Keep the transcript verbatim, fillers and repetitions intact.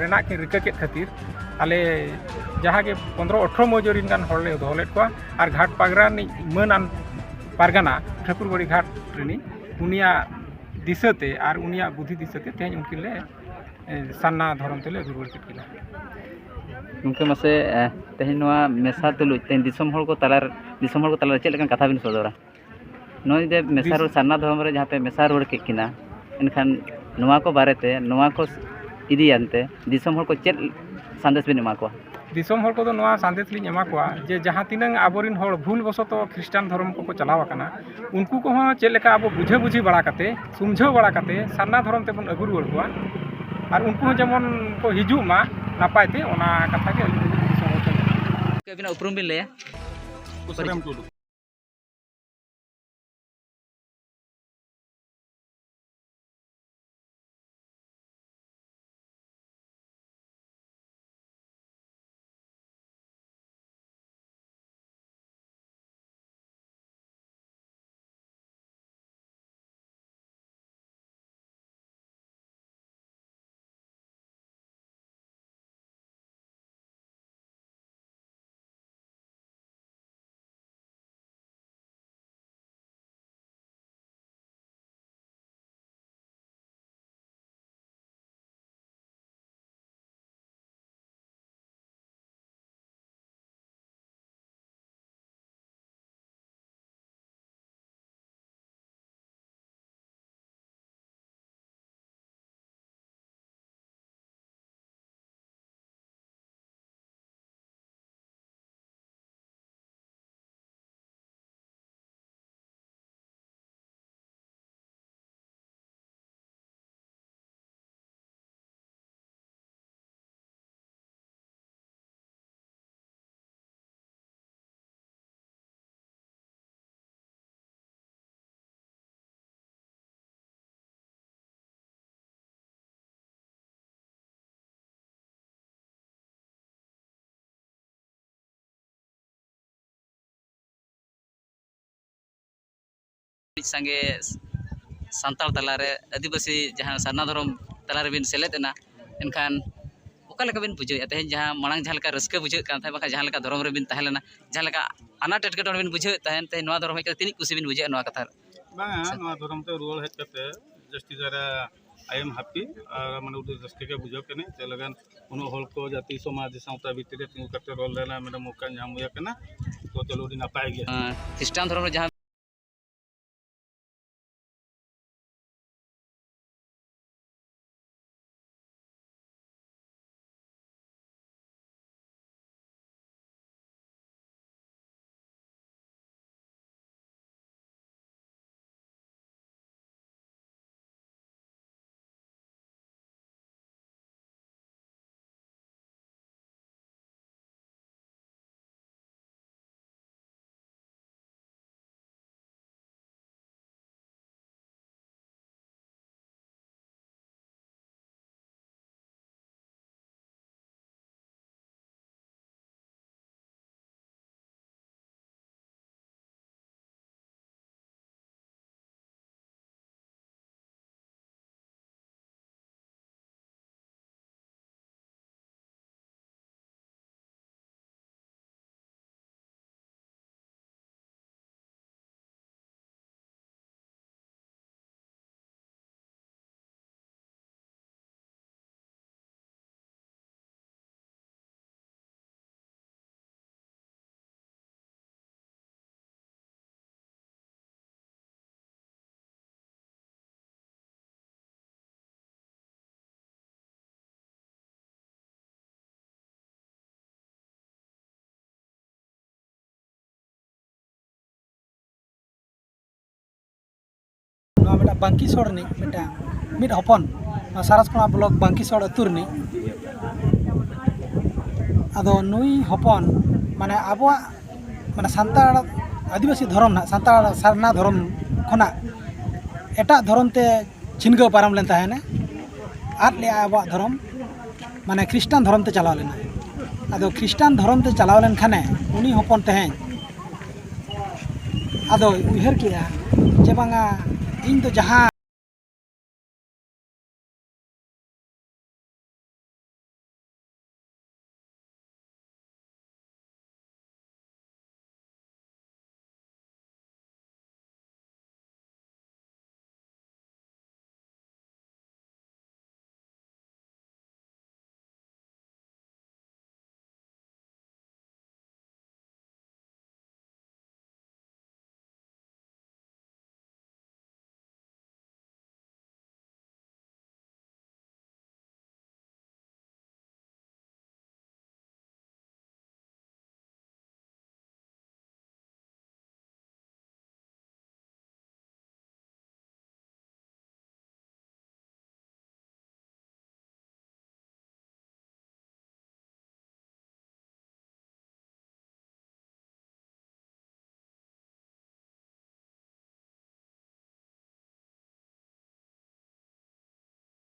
ᱨᱮᱱᱟᱜ ᱠᱤᱱ ᱨᱤᱠᱟᱹ ᱠᱮᱫ ᱠᱷᱟᱹᱛᱤᱨ ᱟᱞᱮ ᱡᱟᱦᱟᱸ ᱜᱮ ᱯᱚᱱᱫᱽᱨᱚ ᱟᱴᱷᱨᱚ ᱢᱟᱹᱡᱟᱹᱨᱤᱱ ᱜᱟᱱ ᱦᱚᱲ ᱞᱮ ᱫᱚᱦᱚ ᱞᱮᱫ ᱠᱚᱣᱟ᱾ ᱟᱨ ᱜᱷᱟᱴ ᱯᱟᱜᱽᱨᱟ ᱨᱤᱱᱤᱡ ᱢᱟᱹᱱᱟᱱ ᱯᱟᱨᱜᱟᱱᱟ ᱴᱷᱟᱹᱠᱩᱨᱵᱟᱲᱤ ᱜᱷᱟᱴ ᱨᱤᱱᱤᱡ ᱩᱱᱤᱭᱟᱜ ᱫᱤᱥᱟᱹᱛᱮ ᱟᱨ ᱩᱱᱤᱭᱟᱜ ᱵᱩᱫᱷᱤ ᱫᱤᱥᱟᱹᱛᱮ ᱛᱮᱦᱮᱧ ᱩᱱᱠᱤᱱ ᱞᱮ, ᱮ, ᱥᱟᱨᱱᱟ ᱫᱷᱚᱨᱚᱢ ᱛᱮᱞᱮ ᱟᱹᱜᱩ ᱨᱩᱣᱟᱹᱲ ᱠᱮᱫ ᱠᱤᱱᱟ᱾ ᱜᱚᱢᱠᱮ ᱢᱟᱥᱮ, ᱮ, ᱛᱮᱦᱮᱧ ᱱᱚᱣᱟ ᱢᱮᱥᱟ ᱛᱩᱞᱩᱡ ᱛᱮᱦᱮᱧ ᱫᱤᱥᱚᱢ ᱦᱚᱲ ᱠᱚ ᱛᱟᱞᱟᱨᱮ, ᱫᱤᱥᱚᱢ ᱦᱚᱲ ᱠᱚ ᱛᱟᱞᱟᱨᱮ ᱪᱮᱫ ᱞᱮᱠᱟᱱ ᱠᱟᱛᱷᱟ ᱵᱤᱱ ᱥᱚᱫᱚᱨᱟ? ᱱᱚᱜᱼᱚᱭ ᱡᱮ ᱢᱮᱥᱟ ᱫᱤᱥ- ᱨᱩᱣᱟᱹᱲ, ᱥᱟᱨᱱᱟ ᱫᱷᱚᱨᱚᱢ ᱨᱮ ᱡᱟᱦᱟᱸ ᱯᱮ ᱢᱮᱥᱟ ᱨᱩᱣᱟᱹᱲ ᱠᱮᱫ ᱠᱤᱱᱟ, ᱮᱱᱠᱷᱟᱱ ᱱᱚᱣᱟ ᱠᱚ ᱵᱟᱨᱮᱛᱮ, ᱱᱚᱣᱟ ᱠᱚ ᱤᱫᱤᱭᱟᱱᱛᱮ ᱫᱤᱥᱚᱢ ᱦᱚᱲ ᱠᱚ ᱪᱮᱫ ᱥᱟᱸᱫᱮᱥ ᱵᱤᱱ ᱮᱢᱟ ᱠᱚᱣᱟ? ᱫᱤᱥᱚᱢ ᱦᱚᱲ ᱠᱚᱫᱚ ᱱᱚᱣᱟ ᱥᱟᱸᱫᱮᱥ ᱞᱤᱧ ᱮᱢᱟ ᱠᱚᱣᱟ ᱡᱮ ᱡᱟᱦᱟᱸ ᱛᱤᱱᱟᱹᱝ ᱟᱵᱚᱨᱮᱱ ᱦᱚᱲ ᱵᱷᱩᱞ ᱵᱚᱥᱚᱛᱚ ᱠᱷᱨᱤᱥᱴᱟᱱ ᱫᱷᱚᱨᱚᱢ ᱠᱚᱠᱚ ᱪᱟᱞᱟᱣ ᱟᱠᱟᱱᱟ, ᱩᱱᱠᱩ ᱠᱚᱦᱚᱸ ᱪᱮᱫ ᱞᱮᱠᱟ ᱟᱵᱚ ᱵᱩᱡᱷᱟᱹ ᱵᱩᱡᱷᱤ ᱵᱟᱲᱟ ᱠᱟᱛᱮ, ᱥᱩᱢᱡᱷᱟᱹᱣ ᱵᱟᱲᱟ ᱠᱟᱛᱮ ᱥᱟᱨᱱᱟ ᱫᱷᱚᱨᱚᱢ ᱛᱮᱵᱚᱱ ᱟᱹᱜᱩ ᱨᱩᱣᱟᱹᱲ ᱠᱚᱣᱟ ᱟᱨ ᱩᱱᱠᱩ ᱦᱚᱸ ᱡᱮᱢᱚᱱ ᱠᱚ ᱦᱤᱡᱩᱜ ᱢᱟ ᱱᱟᱯᱟᱭ ᱛᱮ, ᱚᱱᱟ ᱠᱟᱛᱷᱟ ᱜᱮ ᱟᱹᱞᱤᱧ ᱫᱚᱞᱤᱧ ᱫᱤᱥᱚᱢ ᱦᱚᱲ ᱴᱷᱮᱱ᱾ ᱟᱹᱵᱤᱱᱟᱜ ᱩᱯᱨᱩᱢ ᱵᱤᱱ ᱞᱟᱹᱭᱟ? ᱯᱩᱥᱨᱟᱢ ᱴᱩᱰᱩ᱾ ᱥᱟᱸᱜᱮ ᱥᱟᱱᱛᱟᱲ ᱛᱟᱞᱟᱨᱮ, ᱟᱹᱫᱤᱵᱟᱹᱥᱤ ᱡᱟᱦᱟᱸ ᱥᱟᱨᱱᱟ ᱫᱷᱚᱨᱚᱢ ᱛᱟᱞᱟ ᱨᱮᱵᱤᱱ ᱥᱮᱞᱮᱫ ᱮᱱᱟ, ᱮᱱᱠᱷᱟᱱ ᱚᱠᱟ ᱞᱮᱠᱟ ᱵᱤᱱ ᱵᱩᱡᱷᱟᱹᱣᱮᱫᱼᱟ ᱛᱮᱦᱮᱧ, ᱡᱟᱦᱟᱸ ᱢᱟᱲᱟᱝ ᱡᱟᱦᱟᱸ ᱞᱮᱠᱟ ᱨᱟᱹᱥᱠᱟᱹ ᱵᱩᱡᱷᱟᱹᱜ ᱠᱟᱱ ᱛᱟᱦᱮᱸᱫ, ᱵᱟᱠᱷᱟᱱ ᱡᱟᱦᱟᱸ ᱞᱮᱠᱟ ᱫᱷᱚᱨᱚᱢ ᱨᱮᱵᱤᱱ ᱛᱟᱦᱮᱸ ᱞᱮᱱᱟ, ᱡᱟᱦᱟᱸ ᱞᱮᱠᱟ ᱟᱱᱟᱴ ᱮᱴᱠᱮᱴᱚᱬᱮ ᱵᱤᱱ ᱵᱩᱡᱷᱟᱹᱣᱮᱫ ᱛᱟᱦᱮᱸᱫ, ᱛᱮᱦᱮᱧ ᱱᱚᱣᱟ ᱫᱷᱚᱨᱚᱢ ᱦᱮᱡ ᱠᱟᱛᱮ ᱛᱤᱱᱟᱹᱜ ᱠᱩᱥᱤ ᱵᱤᱱ ᱵᱩᱡᱷᱟᱹᱣᱮᱫᱼᱟ ᱱᱚᱣᱟ ᱠᱟᱛᱷᱟ ᱨᱮ? ᱵᱟᱝᱟ, ᱟᱪᱪᱷᱟ᱾ ᱱᱚᱣᱟ ᱫᱷᱚᱨᱚᱢ ᱛᱮ ᱨᱩᱣᱟᱹᱲ ᱦᱮᱡ ᱠᱟᱛᱮ ᱡᱟᱹᱥᱛᱤ ᱫᱷᱟᱨᱟ I am happy, ᱟᱨ ᱢᱟᱱᱮ ᱟᱹᱰᱤ ᱨᱟᱹᱥᱠᱟᱹ ᱜᱮ ᱵᱩᱡᱷᱟᱹᱜ ᱠᱟᱱᱟ᱾ ᱪᱮᱫ ᱞᱮᱠᱟᱱ ᱩᱱᱟᱹᱜ ᱦᱚᱲ ᱠᱚ ᱡᱟᱹᱛᱤ ᱥᱚᱢᱟᱡᱽ ᱥᱟᱶᱛᱟ ᱵᱷᱤᱛᱤᱨ ᱨᱮ ᱛᱤᱸᱜᱩ ᱠᱟᱛᱮ ᱨᱚᱲ ᱞᱮᱱᱟ, ᱢᱮᱰᱟᱢ ᱢᱚᱠᱟ ᱧᱟᱢ ᱦᱩᱭ ᱟᱠᱟᱱᱟ, ᱛᱚ ᱪᱚᱞᱚ ᱟᱹᱰᱤ ᱱᱟᱯᱟᱭ ᱜᱮ᱾ ᱟᱸ, ᱠᱷᱨᱤᱥᱴᱟᱱ ᱫᱷᱚᱨᱚᱢ ᱨᱮ ᱡᱟᱦᱟᱸ ᱱᱚᱣᱟ ᱢᱤᱫᱴᱟᱝ ᱵᱟᱝᱠᱤᱥᱚᱲ ᱨᱤᱱᱤᱡ ᱢᱤᱫᱴᱟᱝ ᱢᱤᱫ ᱦᱚᱯᱚᱱ, ᱱᱚᱣᱟ ᱥᱟᱨᱟᱥᱠᱳᱱᱟ ᱵᱞᱚᱠ ᱵᱟᱝᱠᱤᱥᱚᱲ ᱟᱹᱛᱩ ᱨᱤᱱᱤᱡ᱾ ᱟᱫᱚ ᱱᱩᱭ ᱦᱚᱯᱚᱱ ᱢᱟᱱᱮ ᱟᱵᱚᱣᱟᱜ ᱢᱟᱱᱮ ᱥᱟᱱᱛᱟᱲ ᱟᱹᱫᱤᱵᱟᱹᱥᱤ ᱫᱷᱚᱨᱚᱢ ᱱᱟᱜ, ᱥᱟᱱᱛᱟᱲ ᱥᱟᱨᱱᱟ ᱫᱷᱚᱨᱚᱢ ᱠᱷᱚᱱᱟᱜ ᱮᱴᱟᱜ ᱫᱷᱚᱨᱚᱢ ᱛᱮ ᱪᱷᱤᱱᱜᱟᱹᱣ ᱯᱟᱨᱚᱢ ᱞᱮᱱ ᱛᱟᱦᱮᱱᱟ, ᱟᱫ ᱞᱮᱜᱼᱟ ᱟᱵᱚᱣᱟᱜ ᱫᱷᱚᱨᱚᱢ, ᱢᱟᱱᱮ ᱠᱷᱨᱤᱥᱴᱟᱱ ᱫᱷᱚᱨᱚᱢ ᱛᱮ ᱪᱟᱞᱟᱣ ᱞᱮᱱᱟᱭ᱾ ᱟᱫᱚ ᱠᱷᱨᱤᱥᱴᱟᱱ ᱫᱷᱚᱨᱚᱢ ᱛᱮ ᱪᱟᱞᱟᱣ ᱞᱮᱱ ᱠᱷᱟᱱᱮ ᱩᱱᱤ ᱦᱚᱯᱚᱱ ᱛᱮᱦᱮᱧ ᱟᱫᱚᱭ ᱩᱭᱦᱟᱹᱨ ᱠᱮᱜᱼᱟ ᱡᱮ ᱵᱟᱝᱟ ᱤᱧ ᱫᱚ ᱡᱟᱦᱟᱸ